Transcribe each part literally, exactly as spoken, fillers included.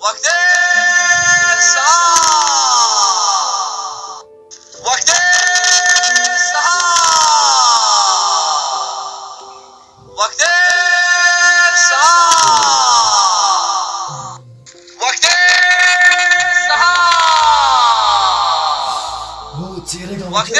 وقتِ سحر، وقتِ سحر، وقتِ سحر، وقتِ سحر، وہ چیرے گا وقتِ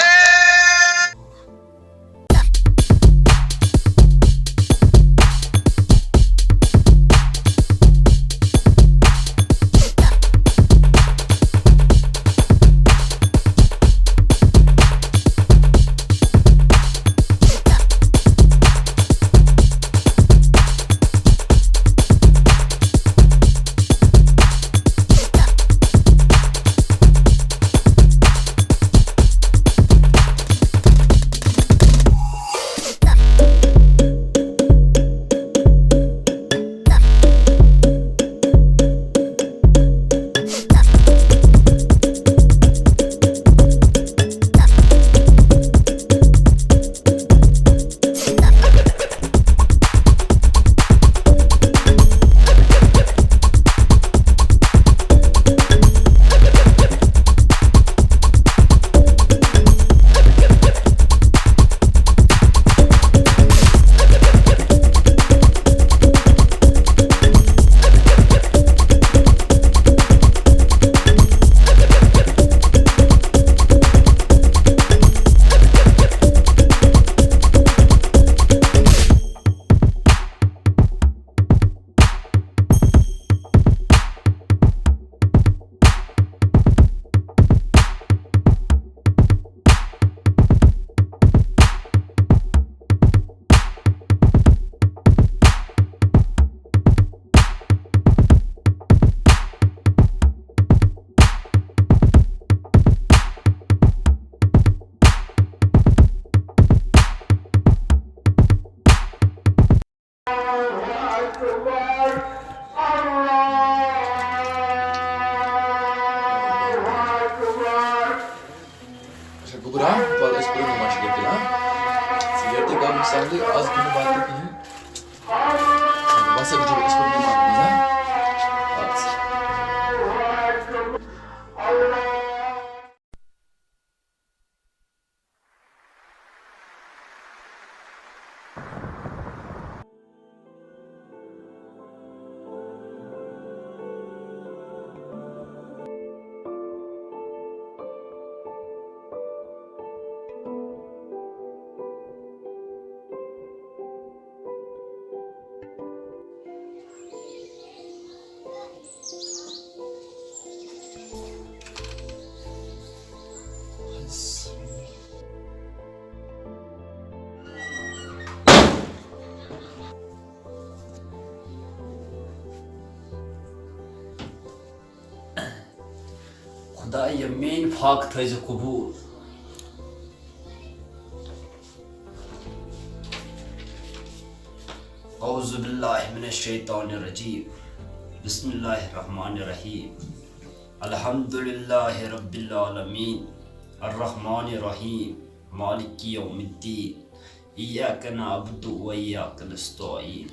اچھا، گوٚبرا، وَلہٕ أسۍ پَرو نٮ۪ماز شریٖف تیٚلہِ، ہا؟ ژٕ ییٚلہِ تہِ گوٚو مِثالٕے، آز گوٚو نہٕ باقٕے کِہیٖنۍ۔ بَس، أسۍ پَرو نٮ۪ماز منٛز، ہا؟ اَدٕ سا۔ خدایا، میٲنۍ فاقہٕ تھٲیزِ قبوٗل۔ اعوذ باللہ من الشیطان الرجیم۔ بسم اللہ الرحمن الرحیم۔ الحمد للہ رب العالمین، الرحمن الرحیم، مالک یوم الدین، ایاک نعبد و ایاک نستعین،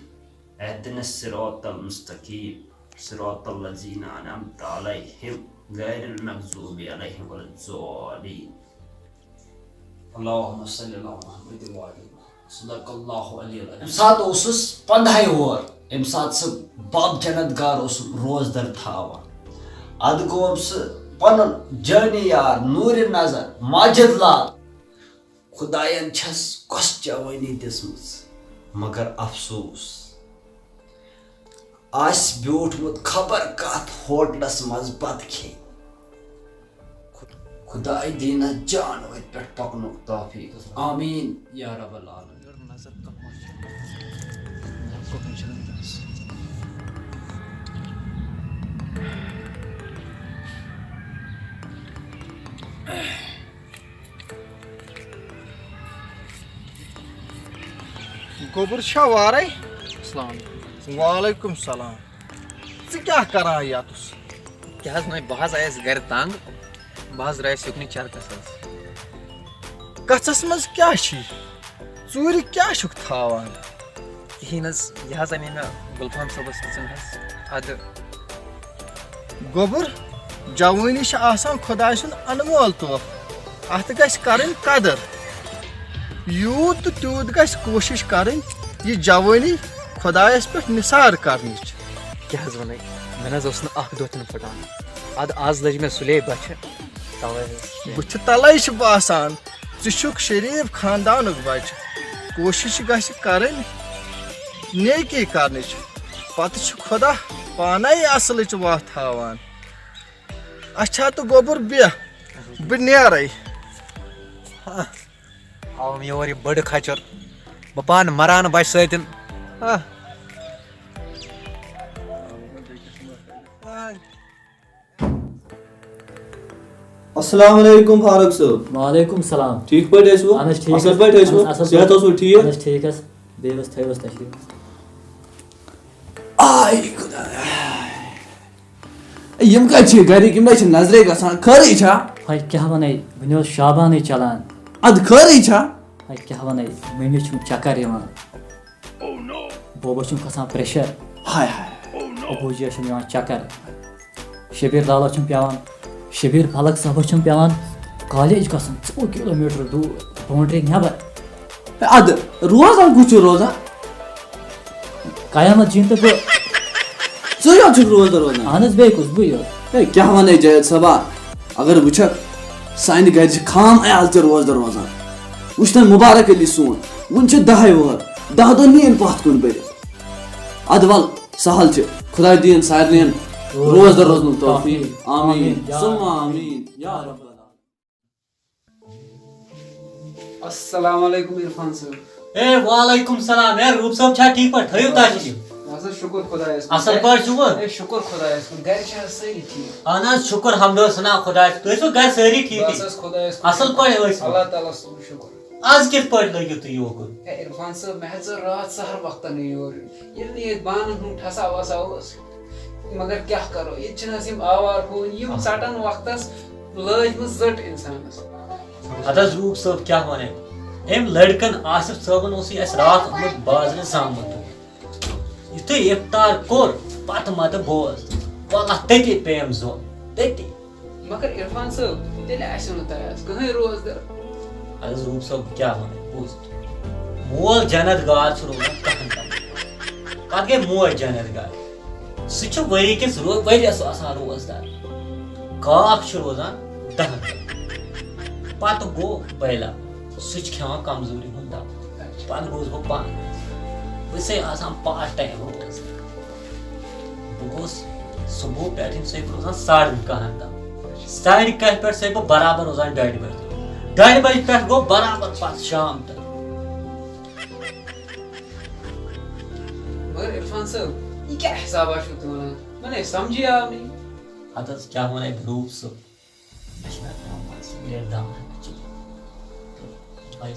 اهدنا الصراط المستقیم، صراط الذین انعمت علیہم، غیر المغضوب علیہم ولا الضالین۔ اللہم صل علی محمد و علی محمد۔ صدق اللہ علی العظیم۔ امہِ ساتہٕ اوسُس پنٛدہَے وُہُر، امہِ ساتہٕ سُہ باب جنت گار اوسُم روزدر تھاوان۔ ادٕ گوم سُہ پنُن جٲنی یار نوٗرِ نظر ماجد لال۔ خداین چھس کۄس جوٲنی دِژمٕژ، مگر افسوس، آسہِ بیوٗٹھمُت خبر کتھ ہوٹلس منٛز بتہٕ کھیٚنہِ۔ خداے دیٖنس جان أتھۍ پٮ۪ٹھ پکنُک توفیق۔ آمین یا رب العالمین۔ گوٚبُر چھا وارَے؟ السلام علیکم۔ وعلیکم السلام۔ ژٕ کیٛاہ کران یَتُس؟ کیٛاہ حظ نہ، بہٕ حظ آیس گرِ تنگ، بہٕ حظ درٛایس یُکنُے چرکس حظ۔ کَژھس منٛز کیٛاہ چھی؟ ژوٗرِ کیٛاہ چھُکھ تھاوان؟ کِہیٖنۍ حظ، یہِ حظ اَنے مےٚ گُلفام صٲبَس کِژَن حظ۔ اَدٕ گوٚبُر، جوٲنی چھِ آسان خۄداے سُنٛد انمول تحفہٕ، اتھ گژھِ کرٕنۍ قدر۔ یوٗت تہٕ تیوٗت گژھِ کوٗشش کرٕنۍ یہِ جوٲنی خۄدایس پٮ۪ٹھ نثار کرنٕچ۔ کیٛاہ حظ وَنَے؟ مےٚ نہ حظ اوس نہٕ اَکھ دۄہ تہِ نہٕ پھٕٹان۔ اَدٕ آز لٔج مےٚ سُلے بۄچھِ، تَوَے حظ۔ بُتھِ تَلَے چھِ باسان، ژٕ چھُکھ شریٖف خاندانُک بَچہٕ۔ کوٗشِش گژھِ کَرٕنۍ نیکی کَرنٕچ، پَتہٕ چھُ خۄدا پانَے اَصلٕچ وَتھ ہاوان۔ اچھا تہٕ گوٚبُر بیٚہہ، بہٕ نیرَے۔ آوُم یور یہِ بٔڑ کھچر، بہٕ پانہٕ مران بچہِ سۭتۍ۔ آہ۔ السلام علیکم فاروق صٲب۔ وعلیکم السلام۔ ٹھیٖک پٲٹھۍ ٲسوٕ؟ اہن حظ، ٹھیٖک صحت حظ۔ اوسوٕ ٹھیٖک؟ اہن حظ، اصل صحت پٲٹھۍ۔ اوسوٕ ٹھیٖک؟ اہن حظ، ٹھیٖک حظ۔ بیٚیہِ حظ تھٲیِو حظ تشریٖف۔ آے خۄدایا۔ یِم کَتہِ چھِ گَرِکۍ؟ یِم نَے چھِ نظرے گژھان۔ خٲرٕے چھا؟ ہاے کیٛاہ وَنَے، وٕنہِ اوس شابانٕے چلان۔ اَدٕ خٲرٕے چھا؟ ہاے کیٛاہ وَنَے، مٔمی چھُم چکر یِوان۔ بوبَس چھُم کھسان پریشر۔ ہاے ہاے۔ ابوٗجِیَس چھُم یِوان چکر۔ شبیٖر لالَس چھُم پٮ۪وان، شبیٖر فلک صٲبَس چھُم پٮ۪وان کالج گژھُن، ژوٚوُہ کِلوٗ میٖٹر دوٗر، باونڈری نٮ۪بر۔ ہے، اَدٕ روزان کُس چھُ روزان؟ قیامت جی تہٕ بہٕ۔ ژٕے یوت چھُکھ روزدار روزان؟ اہن حظ، بیٚیہِ کُس، بٕے یوت۔ ہے، کیٛاہ وَنَے جاوید صٲبا؟ اگر وٕچھکھ، سانہِ گَرِ چھِ خام عیال تہِ روزدار روزان۔ وٕچھ تَن مُبارک علی سون، وٕنہِ چھِ دَہَے وُہَر، دَہ دۄہ نِیِن پَتھ کُن بٔرِتھ۔ اَدٕ وَل، سہل چھِ، خۄداے دِیِن سارنِیَن روزدار روزنُک توفیٖق۔ آمیٖن۔ آمیٖن۔ ثم آمیٖن۔ یا رب العالمین۔ السلام علیکم عرفان صٲب۔ اے، وعلیکم السلام۔ اے، روٗپ صٲب چھا ٹھیٖک پٲٹھۍ؟ تھٲیِو تشریٖف۔ بس حظ، شُکُر خۄدایَس کُن۔ اَصٕل پٲٹھۍ چھُوٕ؟ اے، شُکُر خۄدایَس کُن۔ گَرِ چھِ حظ سٲری ٹھیٖک؟ اَہَن حظ، شُکُر حمدو ثنا خۄدایَس۔ تُہۍ ٲسِو گَرِ سٲری ٹھیٖکٕے؟ بس حظ، خۄدایَس کُن۔ اَصٕل پٲٹھۍ ٲسِو؟ اللہ تعالیٰ سُنٛد شُکُر۔ آز کِتھ پٲٹھۍ لٔگِو تُہۍ یوکُن؟ اے، عرفان صٲب، مےٚ حظ ٲس راتھ سحر وقتَنٕے یور یُن۔ ییٚلہِ نہٕ ییٚتہِ بانَن ہُنٛد ٹھسا وسا اوس، مگر کیٛاہ کرو، ییٚتہِ چھِنہٕ حظ یِم آوار ہوٗنۍ، یِم ژٹن وقتس لٲج مٕژ زٔٹ انسانس۔ اَدٕ حظ روٗپ صٲب کیٛاہ وَنَے؟ أمۍ لٔڑکن آصف صٲبن اوسُے اَسہِ راتھ اوٚنمُت بازرٕ زامُت دۄد۔ یُتھُے افطار کوٚر، پتہٕ مَتہٕ بوز، وَلہ تٔتی پیٚیَم زوٚل، تٔتی۔ مگر عرفان صٲب، تیٚلہِ آسیو نہٕ تۄہہِ آز کٕہٕنۍ روزدار۔ اَدٕ حظ روٗپ صٲب، بہٕ کیٛاہ وَنَے، بوٗز۔ مول جنت گار چھُ روزان کَہَن دۄہَن۔ پَتہٕ گٔے موج جنت گار۔ سُہ چھُ ؤری کِس رو-، ؤریَس آسان روزدار۔ کاک چھُ روزان دَہَن دۄہَن۔ پَتہٕ گوٚو بٔیلا۔ سُہ چھُ کھٮ۪وان کمزوٗری ہُنٛد دَوا۔ پَتہٕ گوٚوُس بہٕ پانہٕ۔ بہٕ چھُسَے آسان پارٹ ٹایم روزدار۔ بہٕ گوٚوُس صُبحُک پٮ۪ٹھ ییٚمہِ سۭتۍ بہٕ روزان ساڑَن کَہَن تام۔ ساڑِ کَہہِ پٮ۪ٹھ چھُسَے بہٕ برابر روزان ڈۄڈِ بَجہِ۔ ڈۄڈِ بَجہِ پٮ۪ٹھ گوٚو برابر پَتہٕ شام تام۔ مگر عرفان صٲب، یہِ کیٛاہ حسابا چھُو تُہۍ وَنان؟ مےٚ نَے سَمجھی آو نہٕ یہِ۔ اَدٕ حظ، کیٛاہ وَنَے بہٕ روٗپ صٲب؟ اَسہِ چھِنہ پٮ۪وان پَتہٕ سِگریٹ دَم ہٮ۪تھ چیٚنۍ۔ تہٕ بَجہِ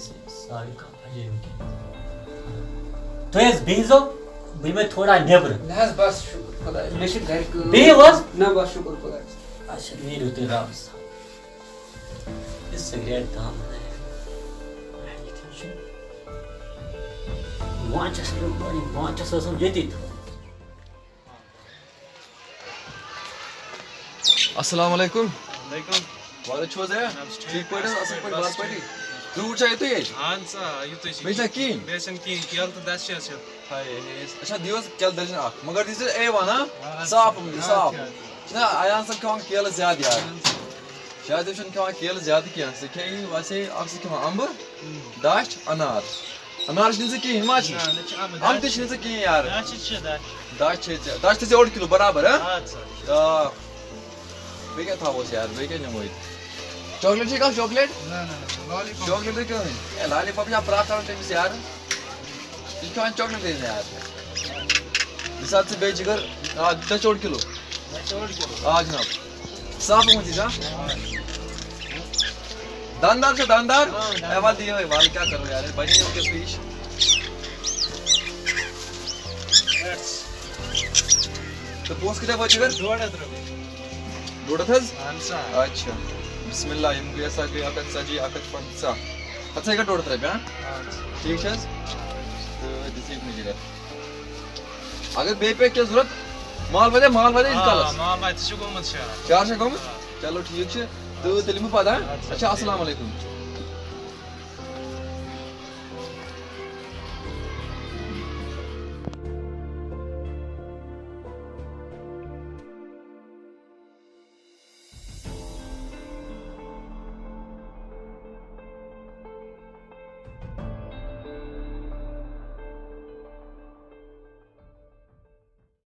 ساڑِ کَہہ بَجے وٕنکٮ۪ن۔ تُہۍ حظ بِہزیو، بہٕ یِمَے تھوڑا نٮ۪برٕ۔ نہ حظ، بَس شُکُر خۄدایَس۔ مےٚ چھِ گَرِ کٲم۔ بِہِو حظ۔ نہ، بَس شُکُر خۄدایَس۔ اچھا، نیٖرِو تُہۍ رَبَس حوالہٕ۔ یہِ سِگریٹ دَم ہَنا۔ یِتھَے چھُ۔ وانچَس، وانچَس ٲسٕم ییٚتی تھٲومٕژ۔ السلام علیکم۔ وعلیکم۔ وارٕ چھِو حظ، ہے؟ جناب، ٹھیٖک پٲٹھۍ حظ، اَصٕل پٲٹھۍ، بَس وارٕ پٲٹھۍ۔ ٹھیٖک۔ فرٛوٗٹ چھا یِتُے ییٚتہِ؟ اَہَن سا، یِتُے چھُ۔ بیٚیہِ چھا کِہیٖنۍ؟ بیٚیہِ چھَنہٕ کِہیٖنۍ، کیلہٕ تہٕ دَچھ چھِ اَسہِ۔ ہاے، ہے، ہے۔ اچھا، دِیِو حظ کیلہٕ درجن اَکھ، مگر دیٖزیو اے وَن، ہاں؟ آ، صاف، آ، صاف۔ آ۔ چھِنہ ایان صٲب کھٮ۪وان کیلہٕ زیادٕ یار؟ اَہَن سا۔ شاید تُہۍ چھِنہٕ کھٮ۪وان کیلہٕ زیادٕ کینٛہہ، ژٕ کھیٚیِو ویسے اَکھ زٕ کھٮ۪وان اَمبہٕ، دَچھ، اَنار۔ اَنار چھِنہٕ ژےٚ کِہیٖنۍ، ما چھِ؟ نہ، نہ چھِ اَمبہٕ، اَمبہٕ تہِ چھِنہٕ ژےٚ کِہیٖنۍ یارٕ۔ دَچھ چھِ، دَچھ۔ دَچھ چھِ ژےٚ، دَچھ چھِ ژےٚ اوٚڑ کِلوٗ برابر، ہہ؟ اَدٕ سا۔ آ۔ بیٚیہِ کیٛاہ تھاووس یار، بیٚیہِ کیٛاہ نِمو ییٚتہِ؟ چاکلیٹ چھے کانٛہہ چاکلیٹ؟ نہ، نہ، نہ، لالی پاپ۔ چاکلیٹ نہٕ کٕہٕنۍ۔ ہے، لالی پاپ چھا پرٛٮ۪تھ ساتہٕ تٔمِس یارٕ؟ یہِ چھُ کھٮ۪وان چاکلیٹ یارٕ۔ مِثال ژٕ بیٚیہِ جِگر، آ، دِژا ژےٚ اوٚڑ کِلوٗ؟ مےٚ چھِ اوٚڑ کِلوٗ۔ آ جِناب۔ صاف اوٚنمُت یہِ ژےٚ؟ آ۔ دَندار چھا دَندار؟ آ، دَندار۔ اے، وَلہٕ دِ یِہوٚے، وَلہٕ کیٛاہ کَرو یار، بَنے یہِ وٕنکٮ۪س پیٖش۔ تہٕ پونٛسہٕ کۭتیٛاہ وٲتۍ جِگر؟ ڈۄڈ ہَتھ رۄپیہِ۔ ڈۄڈ ہَتھ حظ؟ اَہَن سا۔ اچھا۔ بسم اللہ، یِم گٔے ہسا گٔے اَکھ ہَتھ ژَتجی، اَکھ ہَتھ پنٛژاہ۔ ہَتھ سا گٔے ڈۄڈ ہَتھ رۄپیہِ، ہاں؟ اَہَن سا۔ ٹھیٖک چھِ حظ؟ تہٕ دِژٕے مُجرا۔ اگر بیٚیہِ پیٚیہِ کینٛہہ ضوٚرَتھ، مال واتہِ، مال واتہِ ییٖتِس آ، کالس؟ مال واتہِ، سُہ چھُ گوٚمُت شہر۔ شہر چھا گوٚمُت؟ چلو ٹھیٖک چھُ۔ تہٕ تیٚلہِ یِمہٕ پتہٕ، ہاں؟ اچھا، السلام علیکم۔